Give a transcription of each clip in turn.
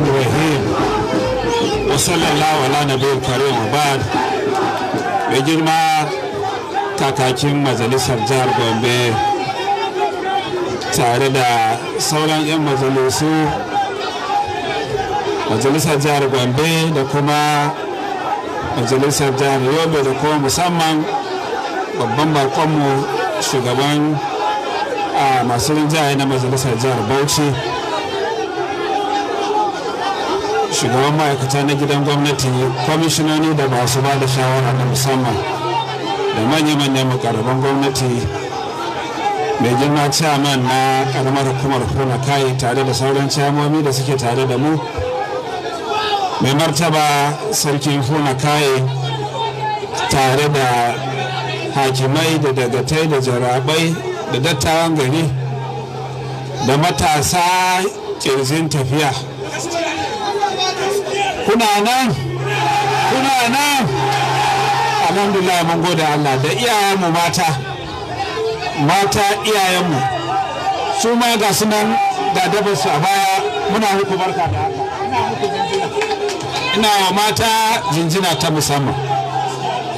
الرحمن الرحيم وصلى الله على نبي الكريم وبعد. Mai girma kakakin majalisar jihar Gombe, tare da sauran 'yan majalisu majalisar jihar Gombe da kuma majalisar jihar Yobe, da kuma musamman babban bakonmu, shugaban a masu rinjaye na majalisar jihar Bauchi, shugaban ma'aikata na gidan gwamnati, kwamishinoni da masu ba da shawara na musamman, da manya-manyan mukarraban gwamnati, mai girma chairman na karamar hukumar Funakaye tare da sauran ciyamomi da suke tare da mu, mai martaba sarkin Funakaye tare da hakimai da dagatai da jarabai da dattawan gari da matasa kirjin tafiya, kuna nan, kuna nan? Alhamdulillah, mun gode Allah. Da iyayenmu mata, mata iyayenmu, su ma ga su nan, ga dabar su a baya. Muna muku barka da haka. Ina muku jinjina, ina wa mata jinjina ta musamman.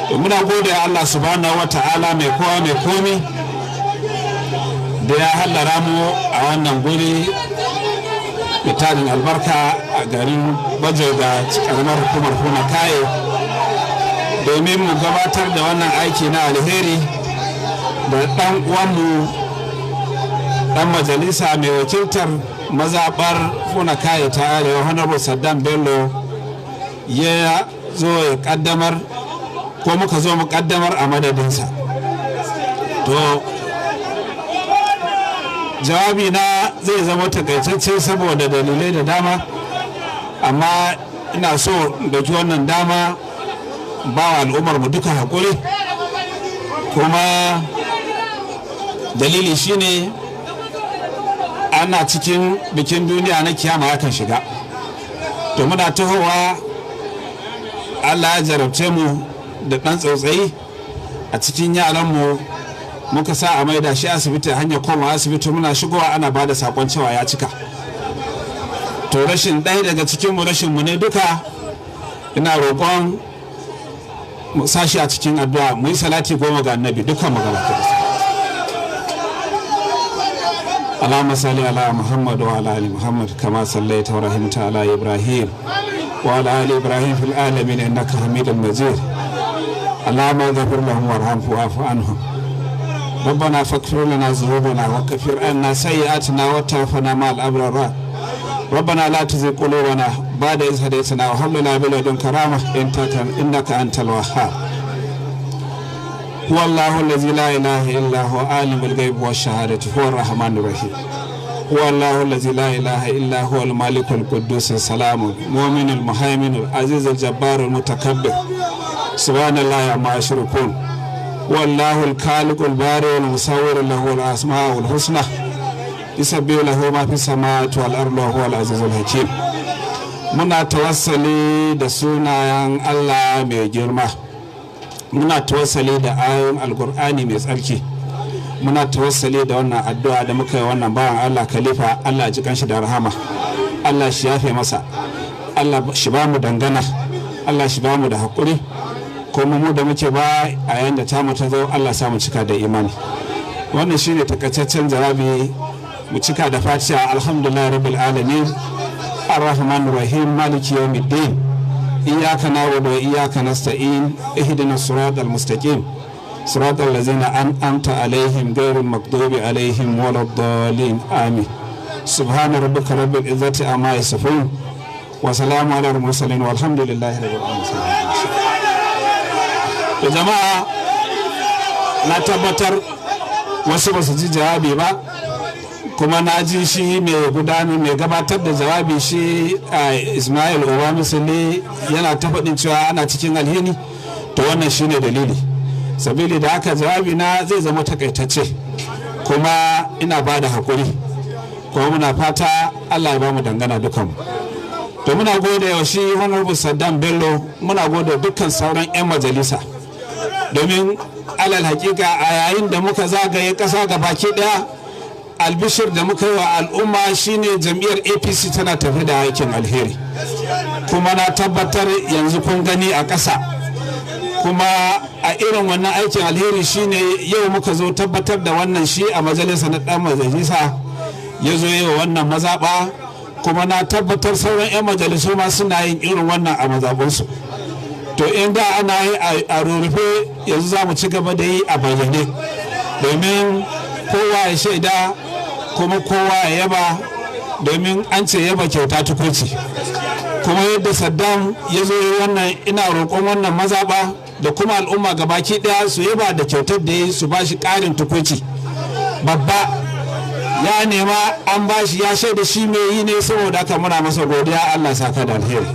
To, muna gode Allah subhanahu wa ta'ala, mai kowa mai komi, da ya hallara mu a wannan guri mai tarin albarka a garin Bajoga, karamar hukumar Funakaye, domin mu gabatar da wannan aiki na alheri da ɗan uwanmu, ɗan majalisa mai wakiltar mazaɓar Funakaye ta Arewa, Honorable Saddam Bello, ya zo ya ƙaddamar, ko muka zo mu ƙaddamar a madadinsa. To, jawabi na zai zama takaitacce saboda dalilai da dama, amma ina so dauki wannan dama ba wa al'ummar mu duka haƙuri. Kuma dalili shine, ana cikin bikin duniya na kiyama yakan shiga. To, muna tahowa, Allah ya jarabce mu da ɗan tsautsayi a cikin yaranmu, muka sa a maida shi asibiti. Hanyar koma asibiti, muna shigowa ana ba da sakon cewa ya cika. To, rashin ɗaya daga cikinmu rashin mu ne duka. Ina roƙon mu sashi a cikin addu'a. Mu yi salati 10 ga Annabi, dukkan mu gaba. اللهم صل على محمد وعلى ال محمد كما صليت ورحمت على ابراهيم وعلى ال ابراهيم في العالمين انك حميد مجيد. اللهم اغفر لهم وارحمهم واعف عنهم. ربنا فاغفر لنا ذنوبنا وكفر عنا سيئاتنا وتوفنا مع الابرار. ربنا لا تزغ قلوبنا بعد إذ هديتنا وهب لنا من لدنك رحمة إنك أنت الوهاب. هو الله الذي لا إله إلا هو، عالم الغيب والشهادة، هو الرحمن الرحيم. هو الله الذي لا إله إلا هو، الملك القدوس السلام المؤمن المهيمن العزيز الجبار المتكبر، سبحان الله عما يشركون. هو الله الخالق البارئ المصور، له الأسماء الحسنى، يسبح له ما في السماوات والأرض وهو العزيز الحكيم. Muna tawassali da sunayen Allah mai girma, muna tawassali da ayoyin Alkur'ani mai tsarki, muna tawassali da wannan addu'a da muka yi wannan bawan Allah Khalifa. Allah ji kanshi da rahama, Allah shi yafe masa, Allah shi ba mu dangana, Allah shi ba mu da haƙuri, kuma mu da muke ba a yayin da tamu ta zo, Allah sa mu cika da imani. Wannan shine takaitaccen jawabi. Mu cika da Fatiha. Alhamdulillah rabbil alamin, arrahmanir rahim, maliki yawmiddin, iyyaka na'budu wa iyyaka nasta'in, ihdinas siratal mustaqim, صراط الذين أنعمت عليهم غير المغضوب عليهم ولا الضالين، آمين. سبحان ربك رب العزة عما يصفون وسلام على المرسلين والحمد لله رب العالمين. Jama'a, na tabbatar wasu ba su ji jawabi ba, kuma na ji shi mai gudanar, mai gabatar da jawabi, shi Ismail Uba Musuli, yana ta faɗin cewa ana cikin alhini. To, wannan shine dalili. Sabili da haka, jawabi na zai zama takaitacce, kuma ina ba da haƙuri, kuma muna fata Allah ya ba mu dangana dukanmu. To, muna gode wa shi Honorable Saddam Bello, muna gode dukkan sauran 'yan majalisa, domin alal hakika a yayin da muka zagaye ƙasa ga baki ɗaya Albishir da muka yi wa al'umma shine jam'iyyar APC tana tafi da aikin alheri, kuma na tabbatar yanzu kun gani a ƙasa. Kuma a irin wannan aikin alheri shine yau muka zo tabbatar da wannan shi a majalisa na ɗan majalisa ya zo yi wa wannan mazaɓa. Kuma na tabbatar sauran 'yan majalisu ma suna yin irin wannan a mazaɓinsu. To, in da ana yi a rurrufe, yanzu za mu ci gaba da yi a bayyane domin kowa ya shaida kuma kowa ya yaba, domin an ce yaba kyauta tukuci. Kuma yadda Saddam ya zo yi wannan, ina roƙon wannan mazaɓa da kuma al'umma gabaki ɗaya su yaba da kyautar da ya yi, su ba shi ƙarin tukuci babba. Ya nema an bashi, ya shaida shi mai yi ne. Saboda haka muna masa godiya, Allah saka da alheri.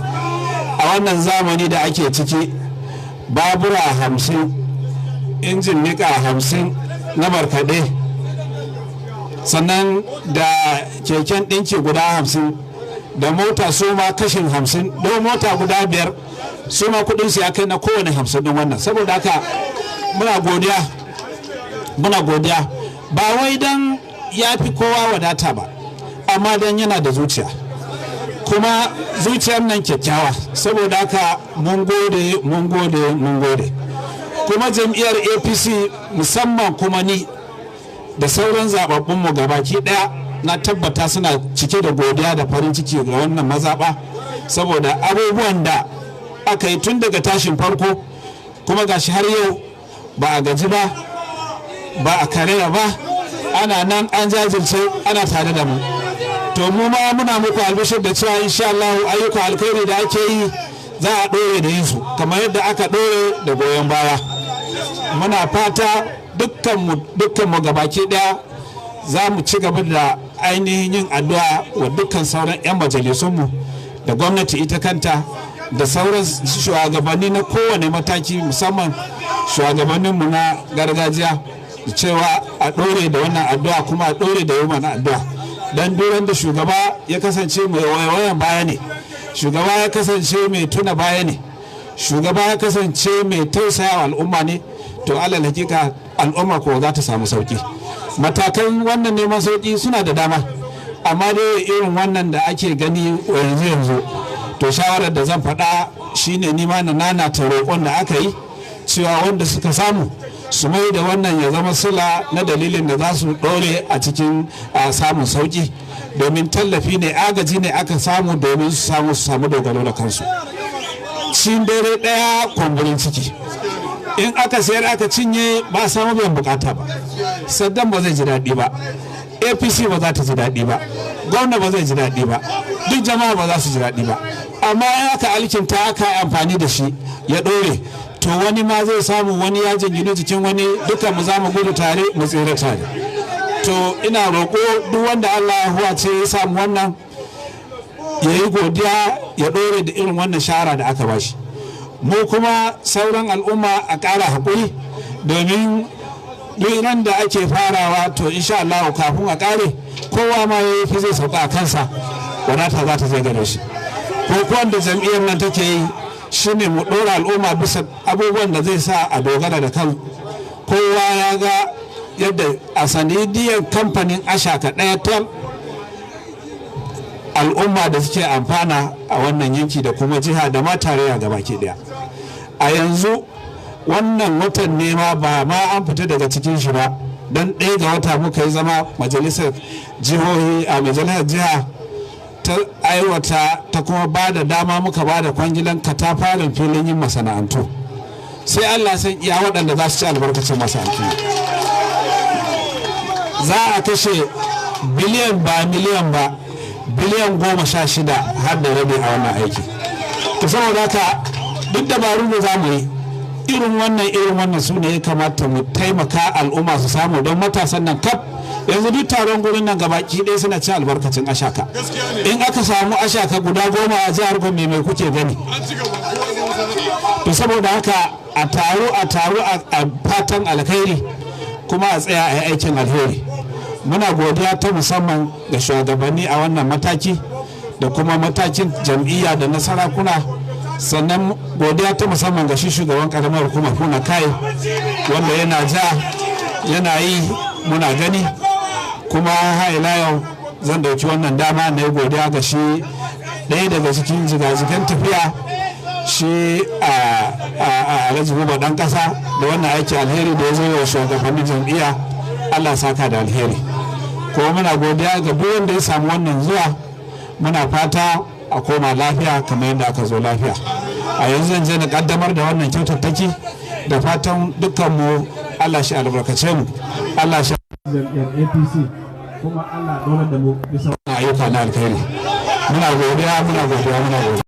A wannan zamani da ake ciki, babura 50, injin niƙa 50 na markaɗe, sannan da keken ɗinki guda 50, da mota su ma kashin 50, don mota guda biyar su ma kuɗin su ya kai na kowane 50 ɗin wannan. Saboda haka muna godiya, muna godiya. Ba wai don ya fi kowa wadata ba, amma don yana da zuciya, kuma zuciyar nan kyakkyawa. Saboda haka mun gode, mun gode, mun gode. Kuma jam'iyyar APC musamman, kuma ni da sauran zababbunmu gabaki daya, na tabbata suna cike da godiya da farin ciki ga wannan mazaɓa, saboda abubuwan da aka yi tun daga tashin farko, kuma gashi har yau ba a gaji ba, ba a karaya ba, ana nan an jajirce, ana tare da mu. To, mu ma muna muku albishir da cewa insha Allah ayyukan alkhairi da ake yi za a ɗore da yin su kamar yadda aka ɗore da goyon baya. Muna fata dukkanmu gabaki ɗaya za mu ci gaba da ainihin yin addu'a wa dukkan sauran 'yan majalisunmu da gwamnati ita kanta da sauran shugabanni na kowane mataki, musamman shugabanninmu na gargajiya, da cewa a ɗore da wannan addu'a, kuma a ɗore da yi mana addu'a. Don duran da shugaba ya kasance mai wayan baya ne, shugaba ya kasance mai tuna baya ne, shugaba ya kasance mai tausaya wa al'umma ne, to alal hakika al'umma ko za ta samu sauki. Matakan wannan neman sauki suna da dama, amma dai irin wannan da ake gani yanzu yanzu, to shawarar da zan faɗa shine nima na nanata roƙon da aka yi cewa wanda suka samu su mai da wannan ya zama sila na dalilin da za su ɗore a cikin samun sauki, domin tallafi ne, agaji ne aka samu domin su samu dogaro da kansu. Cin dare ɗaya kumburin ciki, in aka sayar aka cinye ba samu biyan bukata ba, Saddam ba zai ji daɗi ba, APC ba za ta ji daɗi ba, gwamna ba zai ji daɗi ba, duk jama'a ba za su ji daɗi ba. Amma in aka alkinta, aka yi amfani da shi ya ɗore, to wani ma zai samu, wani ya jingini jikin wani, duka mu za mu gudu tare mu tsira tare. To, ina roƙo duk wanda Allah ya huwace ya samu wannan, ya yi godiya, ya ɗore da irin wannan shahara da aka bashi. Mu kuma sauran al'umma a ƙara haƙuri, domin duk ran da ake farawa, to insha Allah kafin a ƙare kowa ma ya fi zai sauka a kansa, wadata za ta zai gare shi. Ko da jam'iyyar nan take yi shine mu ɗora al'umma bisa abubuwan da zai sa a dogara da kan kowa. Ya ga yadda a sanadiyar kamfanin Ashaka ɗaya tal al'umma da suke amfana a wannan yanki da kuma jiha da ma tarayya gabaki daya. A yanzu wannan watan nema ba ma an fita daga cikin shi ba, don 1 ga wata muka yi zama majalisar jihohi, a majalisar jiha ta aiwata ta kuma ba da dama muka ba da kwangilan katafaren filin yin masana'antu. Sai Allah san iya waɗanda za su ci albarkacin masana'antu. Za a kashe biliyan, ba miliyan ba, biliyan 16 har da rabi a wannan aiki. To, saboda haka duk dabaru da za mu yi irin wannan, irin wannan su ne ya kamata mu taimaka al'umma su samu, don matasan nan kaf yanzu duk taron gurin nan gabaki ɗaya suna cin albarkacin Ashaka. In aka samu Ashaka guda 10 a jihar Gombe, mai kuke gani? To, saboda haka a taru, a taru a fatan alkhairi, kuma a tsaya a yi aikin alheri. Muna godiya ta musamman ga shugabanni a wannan mataki da kuma matakin jam'iyya da na sarakuna. Sannan godiya ta musamman ga shi shugaban karamar hukumar Funakaye, wanda yana ja yana yi muna gani. Kuma har ila yau zan dauki wannan dama na yi godiya ga shi ɗaya daga cikin jigajigan tafiya, shi a Alhaji Buba Dan Kasa, da wannan aiki alheri da ya zo wa shugabannin jam'iyya. Allah saka da alheri. Kuma muna godiya ga duk wanda ya samu wannan zuwa. Muna fata a koma lafiya kamar yadda aka zo lafiya. A yanzu zan je na kaddamar da wannan kyautattaki, da fatan dukkanmu Allah shi albarkace mu, Allah shi jam'iyyar APC, kuma Allah dole da mu bisa wannan ayyuka na alkhairi. Muna godiya, muna godiya, muna godiya.